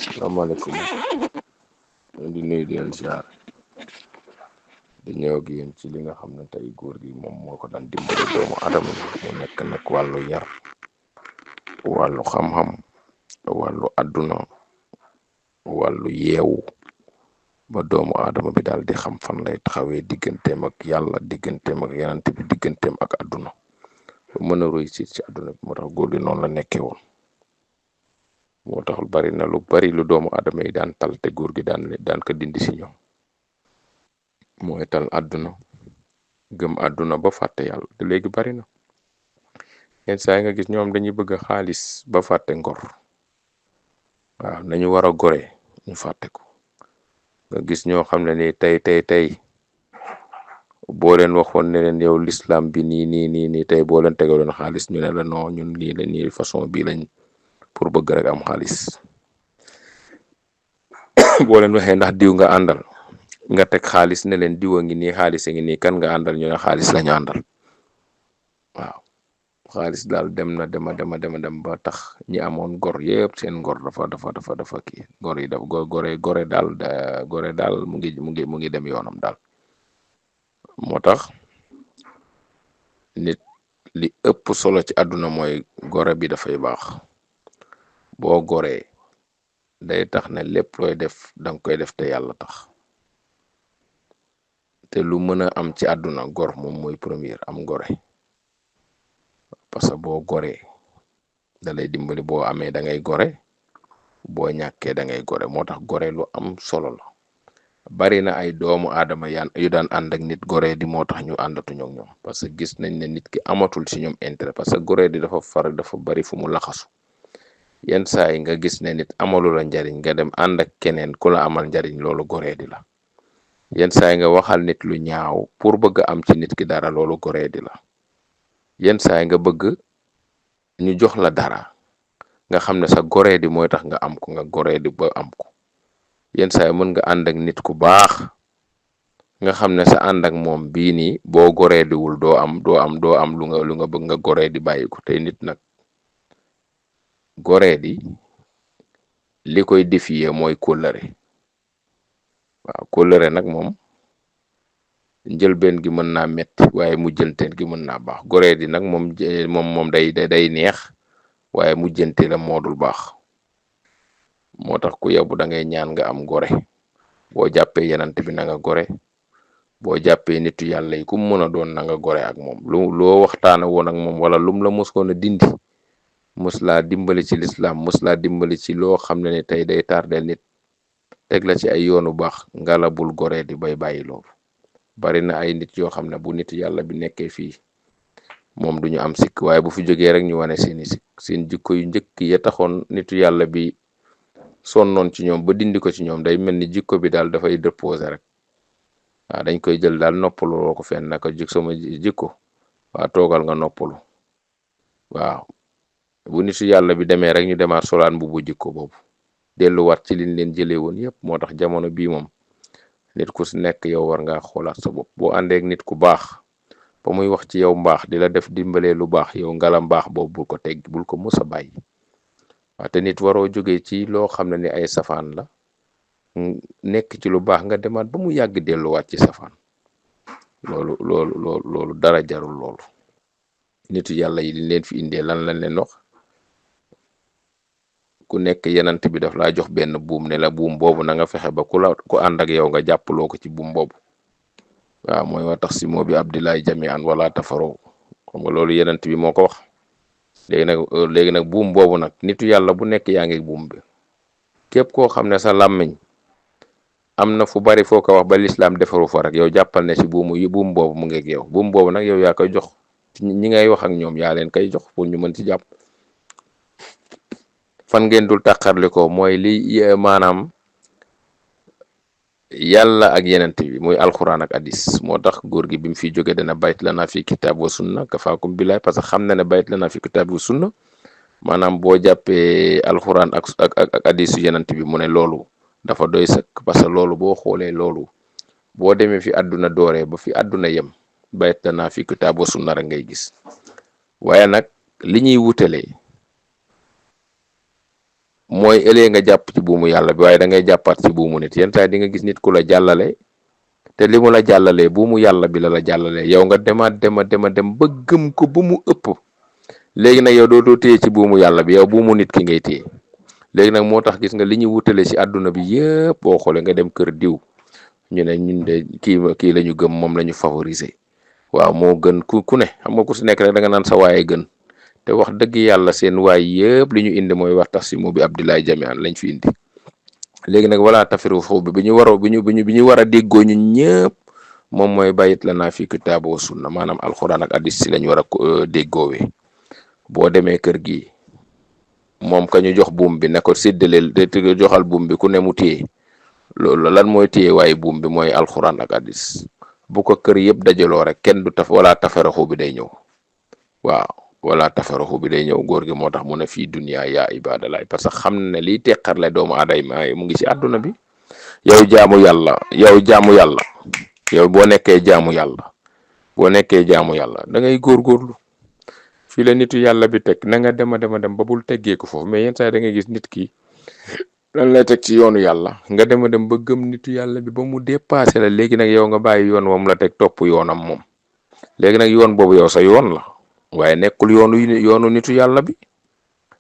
Assalamualaikum. Di nuyu di leen ziar di ñëw ak yéen ci li nga xam ne tey góor gi moom moo ko daan dimbali doomu adama mu nekk nag wàllu yar, wàllu xam-xam, wàllu àdduna, wàllu yeewu ba doomu adama bi daal di xam fan lay taxawee digganteem ak yàlla, digganteem ak yonent bi, digganteem ak àdduna ba mën a réussir ci àdduna bi. moo tax góor gi noonu la nekkee woon. moo tax bari na lu bari lu doomu adama yi daan tal te góor gi daan ko dindi si ñoom. mooy tal àdduna, gëm àdduna ba fàtte yàlla te léegi bari na yenn saa yi nga gis ñoom dañuy bëgg xaalis ba fàtte ngor. waaw nañu war a gore ñu fàtte ko. nga gis ñoo xam ne ni tey boo leen waxoon ne leen yow l'islam bi nii tey boo leen tegaloon xaalis ñu ne la non ñun lii la nii façon bii lañ pour bëgg rek am xaalis. boo leen waxee ndax diw nga àndal nga teg xaalis ne leen diwa ngi nii xaalis a ngi nii kan nga àndal ñu ne xaalis lañu àndal. waaw xaalis daal dem na dem ba tax ñi amoon gor yëpp seen ngor dafa kii gor yi daf gore daal mu ngi dem yoonam daal. moo tax nit li ëpp solo ci àdduna mooy gore bi dafay baax. boo goree day tax ne lépp looy def danga koy def te yàlla tax. te lu mën a am ci àdduna gor moom mooy premier am gore. parce que boo goree da lay dimbali, boo amee da ngay gore, boo ñàkkee da ngay gore. moo tax gore lu am solo la. bari na ay doomu aadama yu daan ànd ak nit goree di moo tax ñu àndatuñu ak ñoom parce que gis nañ ne nit ki amatul ci ñoom intérêt parce que goree di dafa bari fu mu laxasu. yenn saa yi nga gis ne nit amalu la njariñ nga dem ànd ak keneen ku la amal njariñ, loolu goree di la. yenn saa yi nga waxal nit lu ñaaw pour bëgg am ci nit ki dara, loolu goree di la. yenn saa yi nga bëgg ñu jox la dara nga xam ne sa goree di mooy tax nga am ko, nga goree di ba am ko. yenn saa yi mën nga ànd ak nit ku baax nga xam ne sa ànd ak moom bii nii boo goree diwul doo am lu nga bëgg, nga goree di bàyyi ko. tey nit nag goree di li koy défier mooy kóllëre. waaw kóllëre nag moom njëlbeen gi mën naa metti waaye mujjanteen gi mën naa baax. goree di nag moom day neex waaye mujjante la moodul baax. moo tax ku yebu da ngay ñaan nga am gore. boo jàppee yenant bi na nga gore, boo jàppee nitu yàlla yi ku mu mën a doon na nga gore ak moom. loo waxtaana woon ak moom wala lum la moskoon a dindi, mos laa dimbali ci lislaam, mos laa dimbali ci loo xam ne ne tey day tardeel nit, teg la ci ay yoonu baax, ngalabul gore di bay bàyyi loolu. bari na ay nit yoo xam ne bu nitu yàlla bi nekkee fii moom duñu am sikk, waaye bu fi jógee rek ñu wane seeni sikk. seen jikko yu njëkk ya taxoon nitu yàlla bi sonnoon ci ñoom ba dindi ko ci ñoom, day mel ni jikko bi daal dafay déposé rek. waaw dañ koy jël daal noppaloo ko fenn naka sama jikko waa toogal nga noppalu. waaw bu nitu yàlla bi demee rek ñu demaat solaan mbubu jikko boobu, delluwaat ci liñ leen jëlee woon yëpp. moo tax jamono bii moom nit ku si nekk yow war ngaa xoolaat sa bopp. boo àndeek nit ku baax ba muy wax ci yow mbaax, di la def dimbalee lu baax, yow ngala mbaax boobu bul ko mës a bàyyi. waaw te nit waroo jógee ci loo xam ne ni ay safaan la, nekk ci lu baax nga demaat ba mu yàgg delluwaat ci safaan. loolu dara jarul loolu. nitu yàlla yi liñ leen fi indee lan lañ leen wax? ku nekk yenant bi daf laa jox benn buum ne la buum boobu na nga fexe ba ku ànd ak yow nga jàppaloo ko ci buum boobu. waaw mooy wa tax si moo bi abdillahi jami'an wala tafaroo. xam nga loolu yenant bi moo ko wax. léegi nag buum boobu nag nitu yàlla bu nekk yaa ngi buum bi. képp koo xam ne sa làmmiñ am na fu bari foo ko wax ba lislaam defaru fa rek, yow jàppal ne si buum boobu mu ngeeg yow. buum boobu nag yow yaa koy jox ñi ngay wax ak ñoom, yaa leen koy jox pour ñu mën ci jàpp. fan ngeen dul tàqarli ko mooy li maanaam yàlla ak yenent bi, muy alxuraan ak hadis. moo tax góor gi bi mu fiy jóge dana bayt lana fi kitaab wa sunna kafaakum billaay, parce que xam na ne bayt lana fi kitaab wa sunna maanaam boo jàppee alxuraan ak hadisu yenent bi mu ne loolu dafa doy sëkk. parce que loolu boo xoolee loolu boo demee fi àdduna dooree ba fi àdduna yem, bayt lana fi kitaab wa sunna rek ngay gis. waaye nag li ñuy wutalee mooy ëllëgee nga jàpp ci buumu yàlla bi waaye da ngay jàppaat ci buumu nit yenn saa di nga gis nit ku la jàllale te li mu la jàllalee buumu yàlla bi la jàllalee yow nga demaat dem ba gëm ko ba mu ëpp léegi nag yow doo téye ci buumu yàlla bi yow buumu nit ki ngay téye léegi nag moo tax gis nga li ñu wutale ci àdduna bi yëpp boo xoolee nga dem kër diw ñu ne ñun de kii la ñu gëm moom la ñu favoriser waaw moo gën ku ne xam nga ku si nekk rek da nga naan sa waaye gën te wax dëgg yàlla seen waay yëpp li ñu indi mooy waxtasimu bi Abdillahi jami'an lañ fi indi léegi nag wala tafiru foofu bi ñu war a bi ñu war a déggoo ñun ñëpp moom mooy bayit la naa fi kitaab wa sunna maanaam alxuraan ak hadis si lañ war a déggoowee boo demee kër gi moom ka ñu jox buum bi ne ko séddaleel te joxal buum bi ku ne mu téye loolu lan mooy téye waaye buum bi mooy alxuraan ak hadis bu ko kër yëpp dajaloo rek kenn du taf wala tafaraxu bi day ñëw waaw wala tafaraxu bi day ñëw góor gi moo tax mu ne fii dunya yaa ibadalaay parce que xam ne liy teqarle doomu aadama mu ngi ci àdduna bi yow jaamu yàlla yow boo nekkee jaamu yàlla da ngay góorgóorlu fii la nitu yàlla bi teg na nga dem ba bul teggee ko foofu mais yenn saa da ngay gis nit ki lan lay teg ci yoonu yàlla nga dem ba gëm nitu yàlla bi ba mu dépassé la léegi nag yow nga bàyyi yoon moom la teg topp yoonam moom léegi nag yoon boobu yow sa yoon la waaye nekkul yoonu nitu yàlla bi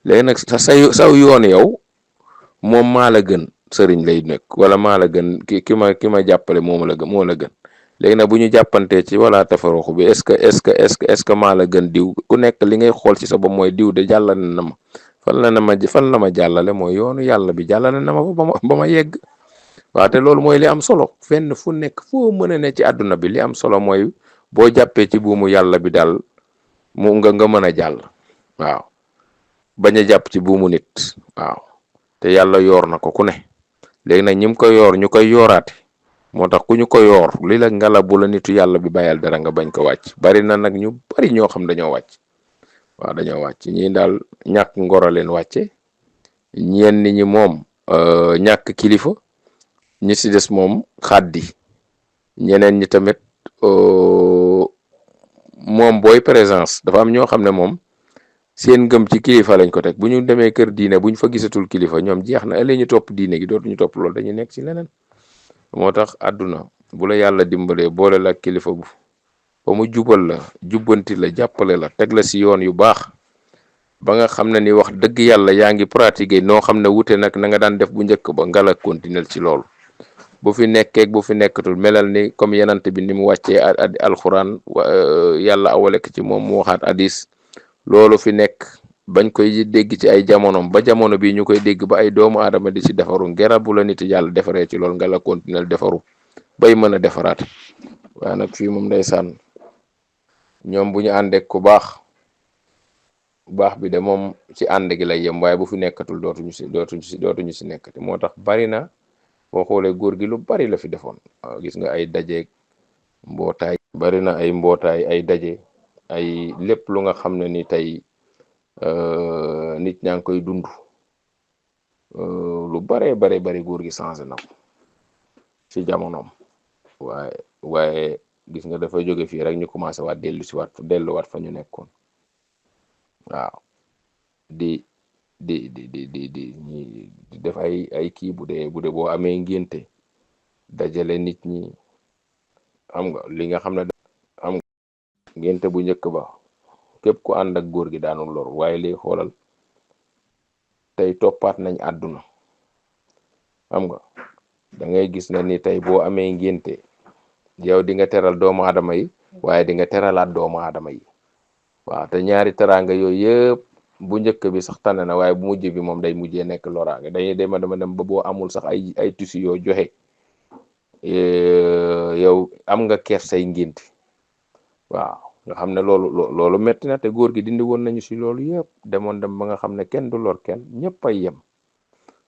léegi nag saw yoon yow moom maa la gën sëriñ lay nekk wala maa la gën ki ma jàppale moo la gën léegi nag bu ñu jàppantee ci wala tafaroxu bi est-ce que maa la gën diw ku nekk li ngay xool ci sa bopp mooy diw de jàllale na ma fan la ma jàllale mooy yoonu yàlla bi jàllale na ma ba ma yegg waaw te loolu mooy li am solo fenn fu nekk foo mën a ne ci àdduna bi li am solo mooy boo jàppee ci buumu yàlla bi daal mu nga mën a jàll waaw bañ a jàpp ci buumu nit waaw te yàlla yoor na ko ku ne léegi nag ñi ko yoor ñu koy yooraate moo tax ku ñu ko yoor li la ngala bu la nitu yàlla bi bàyyal dara nga bañ ko wàcc bari na nag ñu bari ñoo xam dañoo wàcc waaw dañoo wàcc ñii daal ñàkk ngoro leen wàcce ñenn ñi moom ñàkk kilifa ñi si des moom xaddi ñeneen ñi tamit moom booy présence dafa am ñoo xam ne moom seen ngëm ci kilifa lañ ko teg bu ñu demee kër diine bu ñu fa gisatul kilifa ñoom jeex na ëllëg ñu topp diine gi dootuñu topp loolu dañuy nekk ci leneen moo tax àdduna bu la yàlla dimbalee boole la kilifa bu ba mu jubal la jubbanti la jàppale la teg la si yoon yu baax ba nga xam ne ni wax dëgg yàlla yaa ngi pratiquer noo xam ne wute nag na nga daan def bu njëkk ba nga la continuer ci loolu bu fi nekkeeg bu fi nekkatul melal ni comme yenante bi ni mu wàccee alxuraan yàlla awalek ci moom mu waxaat hadis loolu fi nekk bañ koy dégg ci ay jamonoom ba jamono bi ñu koy dégg ba ay doomu aadama di ci defaru ngera bu la nit yàlla defaree ci loolu nga la continuer defaru bay mën a defaraat waaye nag fii moom ndeysaan ñoom bu ñu àndeek ku baax bi de moom ci ànd gi lay yem waaye bu fi nekkatul dootuñu si nekkati moo tax bari na boo xoolee góor gi lu bari la fi defoon waaw gis nga ay dajeeg mbootaay bari na ay mbootaay ay daje ay lépp lu nga xam ne ni tey nit ñaa ngi koy dund lu bari góor gi changé na ko ci jamonoom waaye gis nga dafa jóge fii rek ñu commencé waat delluwaat fa ñu nekkoon waaw di def ay kii bu dee boo amee ngénte dajale nit ñi xam nga li nga xam ne am nga ngénte bu njëkk ba képp ku ànd ak góor gi daanul lor waaye léegi xoolal tey toppaat nañ àdduna xam nga da ngay gis na ni tey boo amee ngénte yow di nga teral doomu aadama yi waaye di nga teralaat doomu aadama yi waaw te ñaari teraanga yooyu yëpp bu njëkk bi sax tane na waaye bu mujj bi moom day mujjee nekk loraange dañuy dema dem ba boo amul sax ay tissu yoo joxe yow am nga kersay ngénte waaw nga xam ne loolu metti na te góor gi dindi woon nañu si loolu yëpp demoon dem ba nga xam ne kenn du lor kenn ñëpp ay yem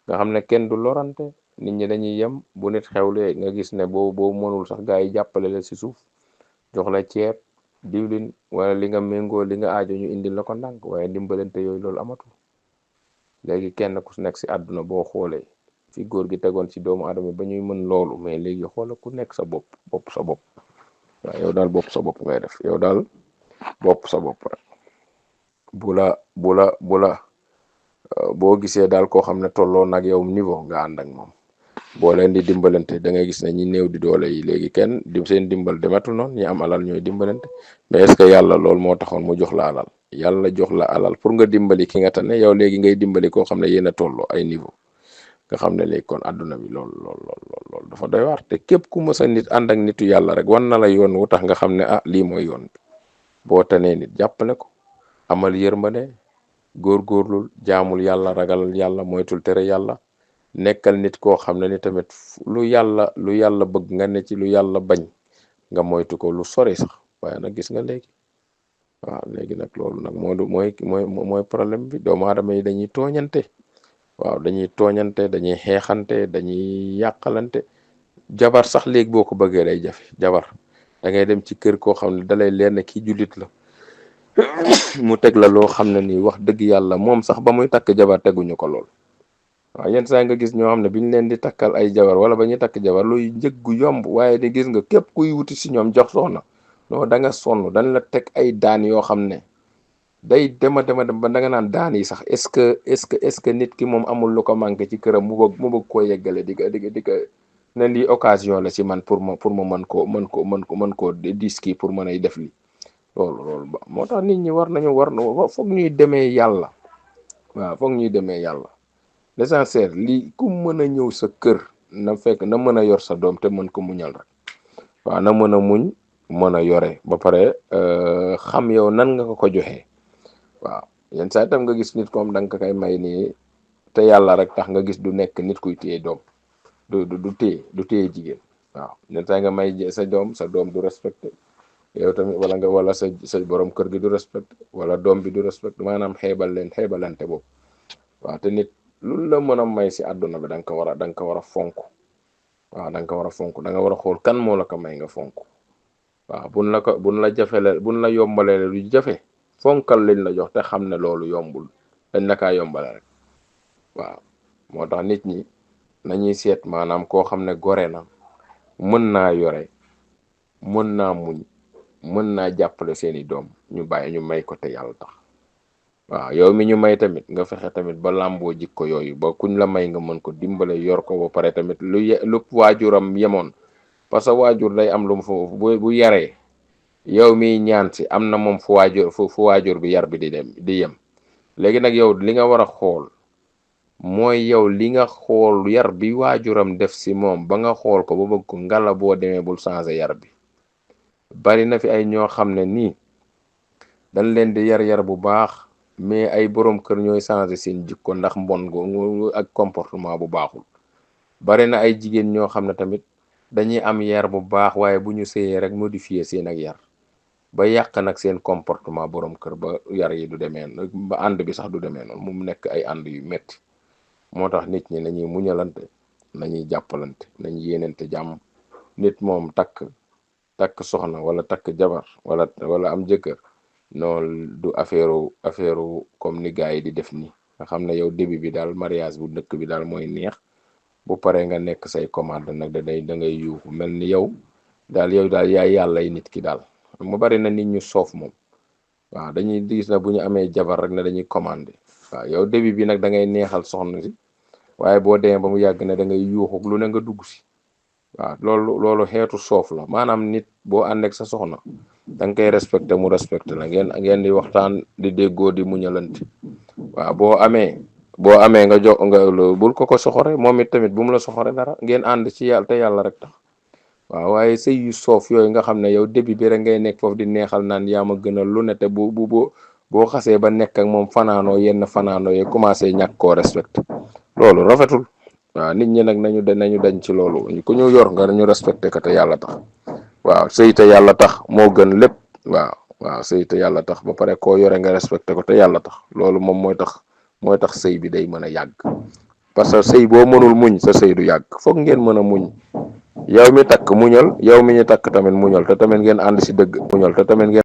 nga xam ne kenn du lorante nit ñi dañuy yem bu nit xewlee nga gis ne boo mënul sax gaa yi jàppale la si suuf jox la ceeb diwlin wala li nga méngoo li nga aajo ñu indil la ko ndànk waaye dimbalante yooyu loolu amatul léegi kenn ku nekk si àdduna boo xoolee fi góor gi tegoon ci doomu aadama ba ñuy mën loolu mais léegi xoola ku nekk sa bopp sa bopp waaw yow daal bopp sa bopp ngay def yow daal bopp sa bopp rek bu la boo gisee daal koo xam ne tolloo nag yow niveau nga ànd ak moom boo leen di dimbalante da ngay gis ne ñi néew di doole yi léegi kenn seen dimbal dematul noonu ñi am alal ñooy dimbalante mais est-ce que yàlla loolu moo taxoon mu jox la alal yàlla jox la alal pour nga dimbali ki nga tane yow léegi ngay dimbali koo xam ne yéen a tolloo ay niveau nga xam ne léegi kon àdduna bi lool dafa doy waar te képp ku mës a nit ànd ak nitu yàlla rek wan na la yoon wu tax nga xam ne lii mooy yoon bi boo tanee nit jàppale ko amal yërmande góorgóorlul jaamul yàlla ragal yàlla moytul tere yàlla nekkal nit koo xam ne ni tamit lu yàlla bëgg nga ne ci lu yàlla bañ nga moytu ko lu sori sax waaye nag gis nga léegi waaw léegi nag loolu nag mooy problème bi doomu aadama yi dañuy tooñante waaw dañuy tooñante dañuy xeexante dañuy yàqalante jabar sax léegi boo ko bëggee day jafe jabar da ngay dem ci kër koo xam ne dalay leen kii jullit la mu teg la loo xam ne nii wax dëgg yàlla moom sax ba muy takk jabar teguñu ko lool waaw yenn saa nga gis ñoo xam ne bi ñu leen di takkal ay jabar wala ba ñuy takk jabar luy njëg gu yomb waaye di gis nga képp kuy wuti si ñoom jox soxna non da nga sonn dañ la teg ay daan yoo xam ne day dem ba da nga naan daan yi sax est-ce que nit ki moom amul lu ko manqué ci këram mu bëgg koo yeggale di ko ne lii occasion la ci man pour ma mën koo dis kii pour mën ay def li loolu ba moo tax nit ñi war foog ñuy demee yàlla waaw foog ñuy demee yàlla l'essentiel lii ku mën a ñëw sa kër na fekk na mën a yor sa doom te mën ko muñal rek waaw na mën a muñ mën a yore ba pare xam yow nan nga ko joxee waaw yenn saa itam nga gis nit comme da nga ko koy may nii te yàlla rek tax nga gis du nekk nit kuy téye doom du téye jigéen waaw yenn saa nga may sa doom du respecté yow tamit wala sa borom kër gi du respecté wala doom bi du respecté maanaam xeebalante boobu waaw te nit lu la mën a may si àdduna bi da nga ko war a fonk waaw da nga ko war a fonk da nga war a xool kan moo la ko may nga fonk waaw buñ la yombalee lu jafe fonkal liñ la jox te xam ne loolu yombul dañ la kaa yombale rek waaw moo tax nit ñi nañuy seet maanaam koo xam ne gore na mën naa yore mën naa muñ mën naa jàppale seeni doom ñu may ko te yàlla tax waaw yow mi ñu may tamit nga fexe tamit ba làmboo jikko yooyu ba kuñ la may nga mën ko dimbale yor ko ba pare tamit lu waajuram yemoon parce que waajur day am lu mu bu yaree yow miy ñaan si am na moom fu waajur bi yar bi di yem léegi nag yow li nga war a xool mooy yow li nga xool yar bi waajuram def si moom ba nga xool ko ba bëgg ko ngala boo demee bul changer yar bi bari na fi ay ñoo xam ne nii dañ leen di yar bu baax mais ay borom kër ñooy changer seen jikko ndax mbon go ak comportement bu baaxul bari na ay jigéen ñoo xam ne tamit dañuy am yar bu baax waaye bu ñu sëyee rek modifier seen ak yar ba yàq nag seen comportement borom kër ba yar yi du demee ba ànd bi sax du demee noonu mu nekk ay ànd yu metti moo tax nit ñi nañuy muñalante nañuy jàppalante nañ yéenante jàmm nit moom takk soxna wala takk jabar wala am jëkkër noonu du affaire comme ni gars yi di def nii nga xam ne yow début bi daal mariage bu dëkk bi daal mooy neex bu paree nga nekk say commande nag da ngay yuuxu mel ni yow daal yaay yàllay nit ki daal mu bari na nit ñu soof moom waaw dañuy gis na bu ñu amee jabar rek ne dañuy commandé waaw yow début bi nag da ngay neexal soxna si waaye boo demee ba mu yàgg ne da ngay yuuxu lu ne nga dugg si waaw loolu xeetu soof la maanaam nit boo ànd ak sa soxna da nga koy respecté mu respecté la ngeen di waxtaan di déggoo di muñalante waaw boo amee nga jox nga bul ko soxore moom it tamit bu mu la soxore dara ngeen ànd ci yàlla te yàlla rek tax waaw waaye sëy yu soof yooyu nga xam ne yow début bi rek ngay nekk foofu di neexal naan yaa ma gënal lu ne te boo xasee ba nekk ak moom fanaanoo yi commencé ñàkk koo respecté loolu rafetul waaw nit ñi nag nañu dañ ci loolu ku ñu yor nga ñu respecté ko te yàlla tax waaw sëy te yàlla tax moo gën lépp waaw sëy te yàlla tax ba pare koo yore nga respecté ko te yàlla tax loolu moom mooy tax sëy bi day mën a yàgg parce que sëy boo mënul muñ sa sëy du yàgg foog ngeen mën a muñ yow mi takk muñal yow mi ñu takk tamit muñal te tamit ngeen ànd si dëgg muñal te tamit ngeen